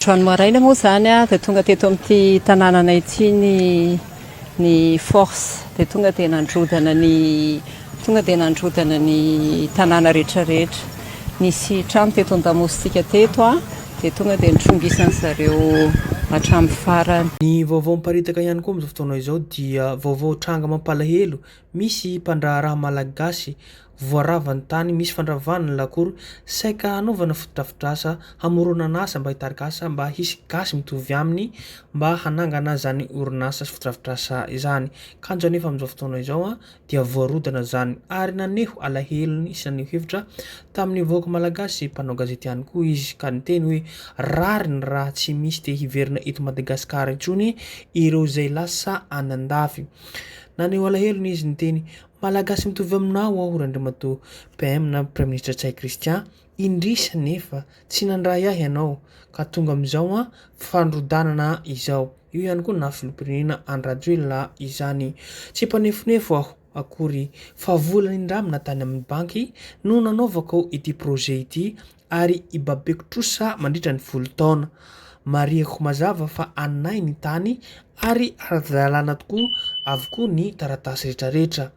Androany maraina moa izany dia tonga teto amin'ity tanànanay ity ny ny force dia tonga dia nandrodana ny tonga dia nandrodana ny tanàna rehetra rehetra. Nisy trano teto an-damosintsika teto dia tonga dia nitrongisan-dry zareo hatramin'ny farany. Ny vaovao miparitaka ihany koa amin'izao fotoana izao dia vaovao tranga mampalahelo, misy mpandraharaha malagasy Voarava ny tany, misy fandravana ny lakoro, saika hanaovana fotodrafitrasa hamoronana asa mba hitarika asa mba hisy gasy mitovy aminy mba hanangana izany orinasa sy fotodrafitrasa izany. Kanjo anefa amin'izao fotoana izao dia voarodana izany ary naneho alahelony sy naneho hevitra tamin'ny vahoaka malagasy mpanao gazety ihany koa izy ka niteny hoe rariny raha tsy misy te hiverina eto Madagasikara intsony ireo izay lasa any andafy. Naneho alahelony izy niteny Malagasy mitovy aminao aho Randriamatoa PM na Praiminisitra Ntsay Christian, indrisy anefa tsy nandray ahy ianao ka tonga amin'izao an fandrodanana izao. Io ihany koa na filoham-pirenena Andry Rajoelina izany. Tsy mpanefonefo aho akory fa vola nindramina tany amin'ny banky no nanaovako ity projet ity ary hibabeko trosa mandritra ny folo taona. Marihiko mazava fa anay ny tany ary ara-dalàna tokoa avokoa ny taratasy rehetrarehetra.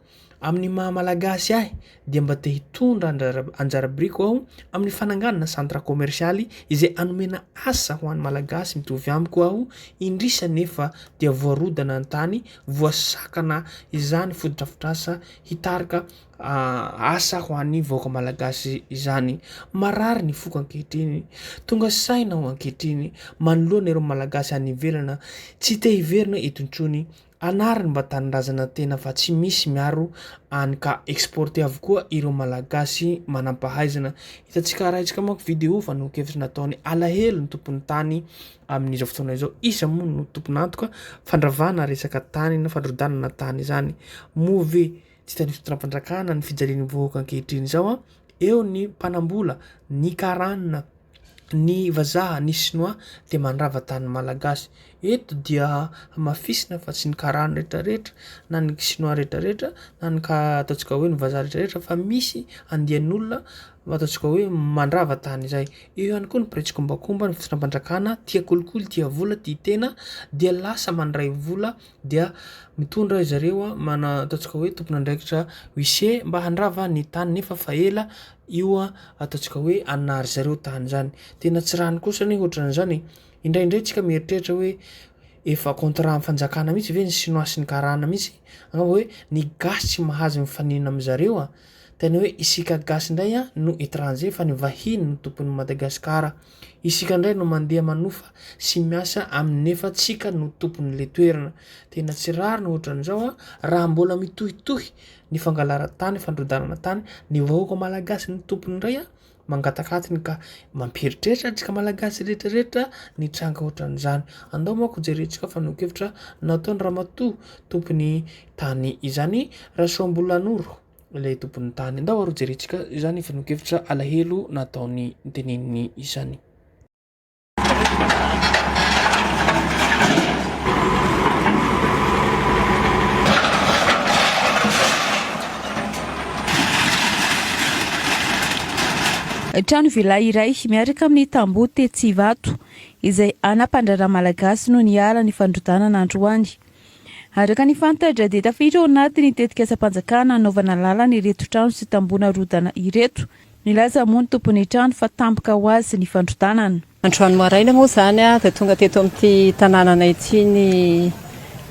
Amin'ny maha Malagasy ahy dia mba te hitondra anjara biriky aho amin'ny fananganana centre commercial izay hanomena asa ho an'ny Malagasy mitovy amiko aho, indrisy anefa dia voarodana ny tany, voasakana izany fotodrafitrasa hitarika asa ho an'ny vahoaka malagasy izany. Marary ny foko ankehitriny, tonga saina aho ankehitriny manoloana ireo malagasy any ivelana tsy te hiverina eto intsony, anariny mba tanindrazana tena fa tsy misy miaro any ka exporter avokoa ireo malagasy manampahaizana. Hitantsika arahintsika manko video fanehoan-kevitra nataony alahelo ny tompon'ny tany amin'izao fotoana izao. Iza moa no tompon'antoka fandravana resaka tany na fandrodanana tany izany? Moa ve Tsy hitan'ny fitondram-panjakana ny fijalian'ny vahoaka ankehitriny izao an, eo ny mpanambola, ny karana, ny vazaha, ny sinoa dia mandrava tany malagasy. Eto dia hamafisina fa tsy ny karana rehetrarehetra na ny sinoa rehetrarehetra na ny ka- ataontsika hoe ny vazaha rehetrarehetra fa misy andian'olona ataontsika hoe mandrava tany izay. Eo ihany koa ny mpiray tsikombakomba, ny fitondram-panjakana tia kolikoly, tia vola, tia tena dia lasa mandray vola dia mitondra zareo mana ataontsika hoe tompon'andraikitra huissier mba handrava ny tany nefa fa ela io ataontsika hoe anary zareo tany zany, tena tsy rariny kosa anie ohatran'izany e, indraindray tsika mieritreritra hoe efa contrat amin'ny fanjakana mihitsy ve ny sinoa sy ny karana mihitsy, angamba hoe ny gasy tsy mahazo mifaninana amizareo a, tena hoe isika gasy indray no etranger fa ny vahiny no tompon'i Madagasikara. Isika indray no mandeha manofa sy miasa aminy nefa tsika no tompon'le toerana. Tena tsy rariny ohatran'izao a, raha mbola mitohitohy ny fangalarantany, fandrodanana tany, ny vahoaka malagasy no tompony indray a, mangataka atiny ka mampieritreritra antsika malagasy rehetrarehetra ny tranga ohatran'izany. Andao manko jerentsika fanehoan-kevitra nataon'i ramatoa tompon'ny tany izany, Rasoambolanoro. ilay tompon'ny tany. Andao ary hojerentsika izany fanehoan-kevitra alahelo nataony noteneniny izany. Trano villa iray miaraka amin'ny tamboho tetsy Ivato izay ana mpandraharaha malagasy no niharan'ny fandrodanana androany. Araka ny fantatra dia tafiditra ao anatin'ny tetikasam-panjakana hanaovana lalana ireto trano sy tamboho narodana ireto. Nilaza moa ny tompon'ny trano fa tampoka ho azy ny fandrodanana. Androany maraina moa izany dia tonga teto amin'ity tanànanay ity ny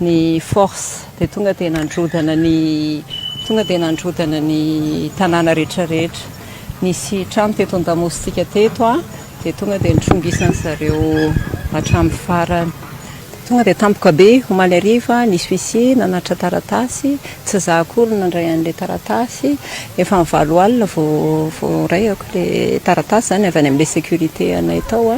ny force dia tonga dia nandrodana ny tonga dia nandrodana ny tanàna rehetra rehetra. Nisy trano teto an-damosintsika teto dia tonga dia nitrongisan-dry zareo hatramin'ny farany. Tonga dia tampoka be, omaly hariva, nisy huissier nanatitra taratasy, tsy za akory no nandray an'ilay taratasy, efa ny valo alina vao voaraiko ilay taratasy izany avy any amin'ilay sécurité anay tao a,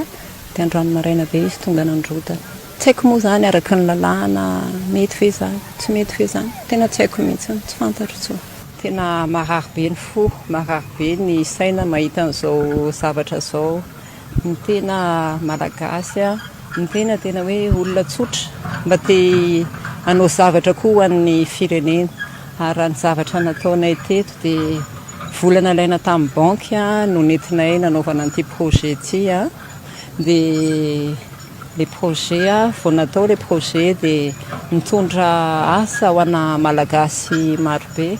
dia androany maraina be izy tonga nandrodana. Tsy haiko moa izany araka ny lalàna mety ve izany, tsy mety ve izany, tena tsy haiko mihitsy, tsy fantatro intsony. Tena marary be ny fo, marary be ny saina mahita an'izao zavatra izao. Ny tena Malagasy, ny tena tena hoe olona tsotra mba te hanao zavatra koa ho an'ny firenena. Ary raha ny zavatra nataonay teto dia vola nalaina tamin'ny banky no nentinay nanaovana an'ity projet ity. Dia le projet a vao natao, le projet dia nitondra asa ho ana Malagasy marobe.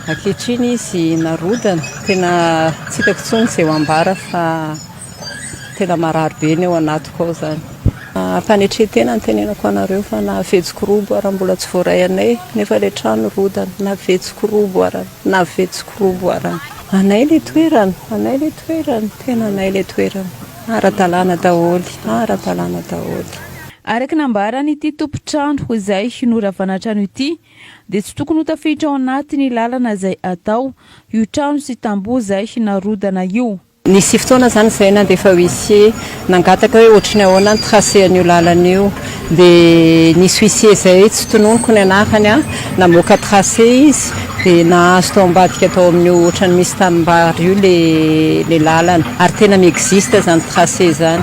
Ankehitriny izy narodana, tena tsy hitako intsony izay ho ambara fa tena marary be ny ao anatiko ao zany. Ampanetren-tena ny tenenako anareo fa nahavetsiko robo ary mbola tsy voaray anay, nefa le trano rodana. Nahavetsiko robo ary, nahavetsiko robo ary. Anay le toerana, anay le toerana, tena anay le toerana. Ara-dalàna daholo, ara-dalàna daholo. Araka nambaran'ity tompon-trano izay noravana trano ity dia tsy tokony ho tafiditra ao anatin'ny lalana izay atao io trano sy tamboho izay narodana io. Nisy fotoana zany izay nandefa huissier nangataka hoe ohatry ny ahoana ny tracé an'io lalana io, dia nisy huissier izay tsy tononiko ny anarany a namoaka tracé izy, dia nahazo tao ambadika tao amin'io ohatrany misy tanimbary io le lalana, ary tena mi-existe zany tracé zany.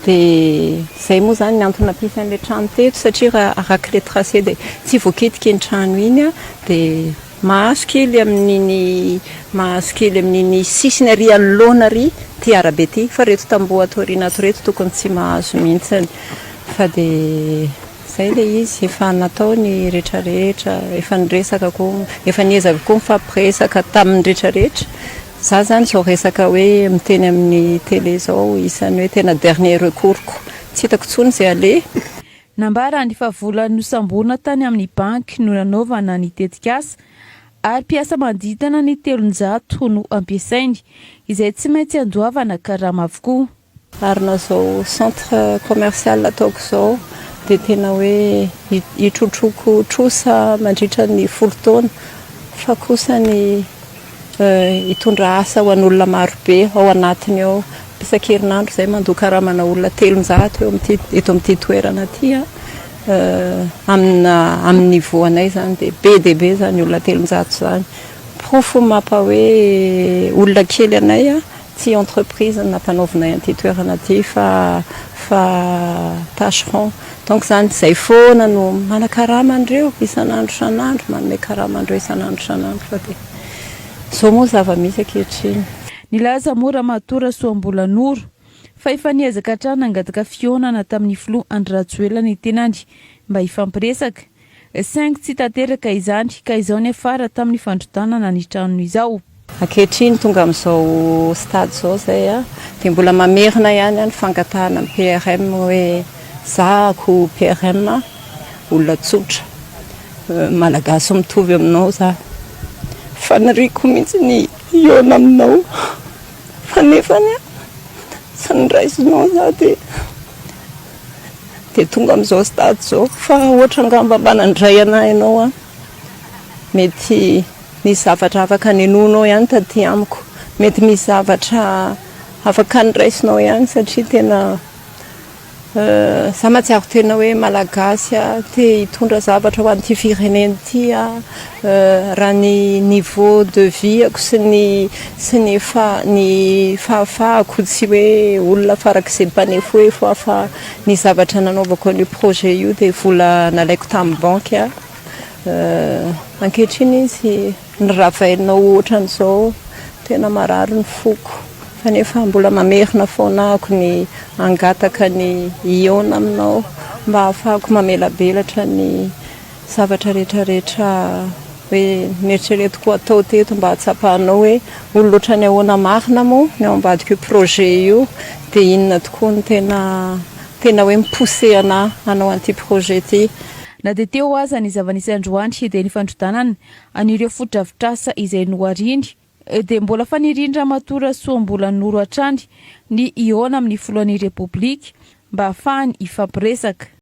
Dia izay moa zany ny antony nampisy an'ilay trano teto, satria raha araka ilay tracé dia tsy voakitika iny trano iny a dia mahazo kely amin'iny sisiny ary anoloana ary ty arabe ty, fa reto tamboho ato aoriana ato reto tokony tsy mahazo mihitsiny. Fa dia zay le izy, efa natao ny rehetrarehetra, efa niresaka koa, efa niezaka koa mifampiresaka tamin'ny rehetrarehetra. Za zany zao resaka hoe miteny amin'ny télé zao, isan'ny hoe tena dernier recours-ko, tsy hitako intsony izay ale. Nambarany fa vola nosamborina tany amin'ny banky no nanaovana ny tetikasa, ary mpiasa manodidina ny 300 no ampiasainy izay tsy maintsy andoavana karama avokoa. Ary na zao centre commercial ataoko izao dia tena hoe hitrotroko trosa mandritra ny 10 taona, fa kosa ny hitondra asa ho an'olona marobe ao anatiny ao. Isan-kerinandro izay mandoa karamana olona 300 eo amin'ity, eto amin'ity toerana ity a amina amin'ny niveau anay zany, dia be dia be zany olona 300 zany. Porofo mampa hoe olona kely anay a tsy entreprise nampanaovinay an'ity toerana ity fa tâcheron. Donc zany zay foana no manakarama andreo isan'andro isan'andro, manome karama andreo isan'andro isan'andro, fa dia zao moa zava-misy ankehitriny. Nilaza moa Ramatoa Rasoambolanoro fa efa niezaka hatrany nangataka fihaonana tamin'ny filoha Andry Rajoelina ny tenany mba hifampiresaka, saingy tsy tanteraka izany, ka izao ny afara tamin'ny fandrodanana ny tranony izao. Ankehitriny tonga amin'izao stade zao zay a dia mbola mamerina ihany ny fangatahana amin'ny PRM hoe zahako PRM, olona tsotra Malagasy mitovy aminao za, faniriako mihitsy ny hihaona aminao, fa nefany a tsy niraisinao za, dia tonga amin'izao stade zao. Fa ohatra angamba mba nandray anahy ianao a mety misy zavatra afaka nenonao ihany taty amiko, mety misy zavatra afaka niraisinao ihany, satria tena za mahatsiaro tena hoe Malagasy a te hitondra zavatra ho an'ity firenena ity a raha ny niveau de vie-ako sy ny fa ny fahafahako, tsy hoe olona farak'izay mpanefoefo aho, fa ny zavatra nanaovako an'io projet io dia vola nalaiko tamin'ny banky a ankehitriny izy nyravainao ohatran'izao, tena marary ny foko, fa nefa mbola mamerina foana ahako ny angataka ny hihaona aminao mba ahafahako mamelabelatra ny zavatra rehetrarehetra hoe nieritreretiko atao teto, mba hahatsapanao hoe olona ohatrany ahoana marina moa ny ao ambadika io projet io, dia inona tokoa ny tena hoe mi-pousse anahy hanao an'ity projet ity. Na dia teo aza ny zava-nisy androany, dia ny fandrodanana an'ireo fotodrafitrasa izay nohariny, dia mbola fanirian-dRamatoa Rasoambolanoro hatrany ny hihaona amin'ny filohan'ny Repoblika mba hahafahany hifampiresaka.